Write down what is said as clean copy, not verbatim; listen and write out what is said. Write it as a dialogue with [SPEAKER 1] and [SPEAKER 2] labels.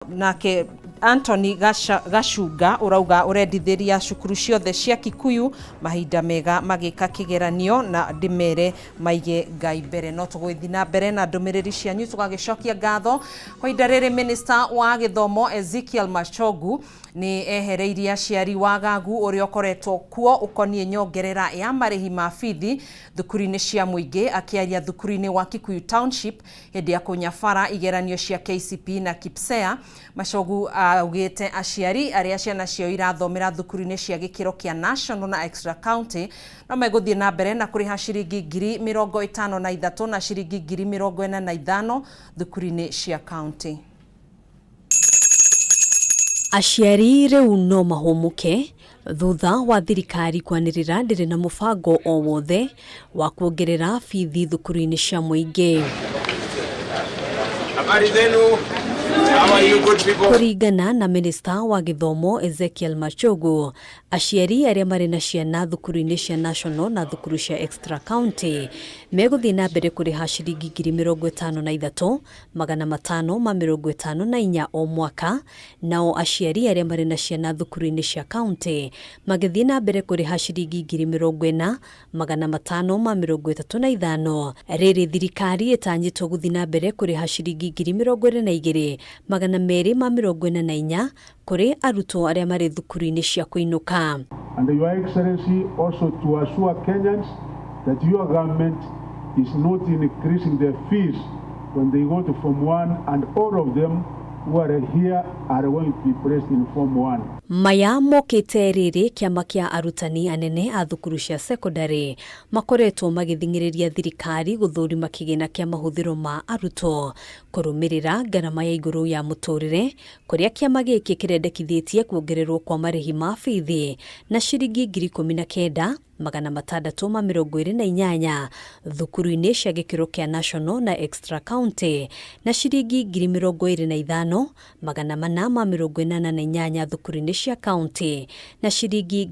[SPEAKER 1] Nake Anthony Gacunga ũrauga ũrendithĩria cukuru ciothe cia Kikuyu mahinda mega magĩka kĩgeranio na ndĩmere maige Ngai mbere. No tũgũgĩthiĩ na mbere na ndũmĩrĩri cianyu, tũgagĩcokia ngatho. Kwa ihinda rĩrĩ, Minister wa gĩthomo Ezekiel Machogu nĩ ehereirie aciari wagagu ũrĩa ũkoretwo kuo ũkoniĩ nyongerera ya marĩhi ma bithi thukuru-inĩ cia mũingĩ. Akĩaria thukuru-inĩ wa Kikuyu Township hĩndĩ ya kũnyabara igeranio cia KCPE na KPSEA, Machogu augĩte aciari arĩa ciana ciao irathomera thukuru-inĩ cia gĩkĩro kĩa national na extra county no megũthiĩ na mbere na kũrĩha ciringi 53,000 na ciringi 45,000 thukuru-inĩ cia county.
[SPEAKER 2] Aciari rĩu no mahũmũke thutha wa thirikari kwanĩrĩra ndĩrĩ na mũbango o wothe wa kuongerera bithi thukuru-inĩ cia mũingĩ.
[SPEAKER 3] Habari zenu. How are you, good people?
[SPEAKER 2] Kũringana na minista wa gĩthomo Ezekiel Machogu, aciari arĩa marĩ na ciana thukuru-inĩ cia national na thukuru cia extra county megũthiĩ na mbere kũrĩha ciringi 55,554 o mwaka, nao aciari arĩa marĩ na ciana thukuru-inĩ cia county magĩthiĩ na mbere kũrĩha ciringi 40,535. Rĩrĩ thirikari ĩtanyĩtwo gũthiĩ na mbere kũrĩha ciringi 22,244 kũrĩ arutwo arĩa marĩ thukuru-inĩ cia kũinũka.
[SPEAKER 4] And Your Excellency, also to assure Kenyans that your government is not increasing their fees when they go to Form 1, and all of them who are here are going to be placed in Form 1.
[SPEAKER 2] Maya mokĩte rĩrĩ kĩama kĩa arutani anene a thukuru cia secondary makoretwo magĩthing'ĩrĩria thirikari gũthũrima kĩgĩna kĩa mahũthĩro ma arutwo kũrũmĩrĩra ngarama ya igũrũ ya mũtũrĩre, kũrĩa kĩama gĩkĩ kĩrendekithĩtie kuongererwo kwa marĩhi ma bithi na ciringi 19,628 thukuru-inĩ cia gĩkĩro kĩa national na extra county na ciringi 25,488 thukuru-inĩ cia county na ciringi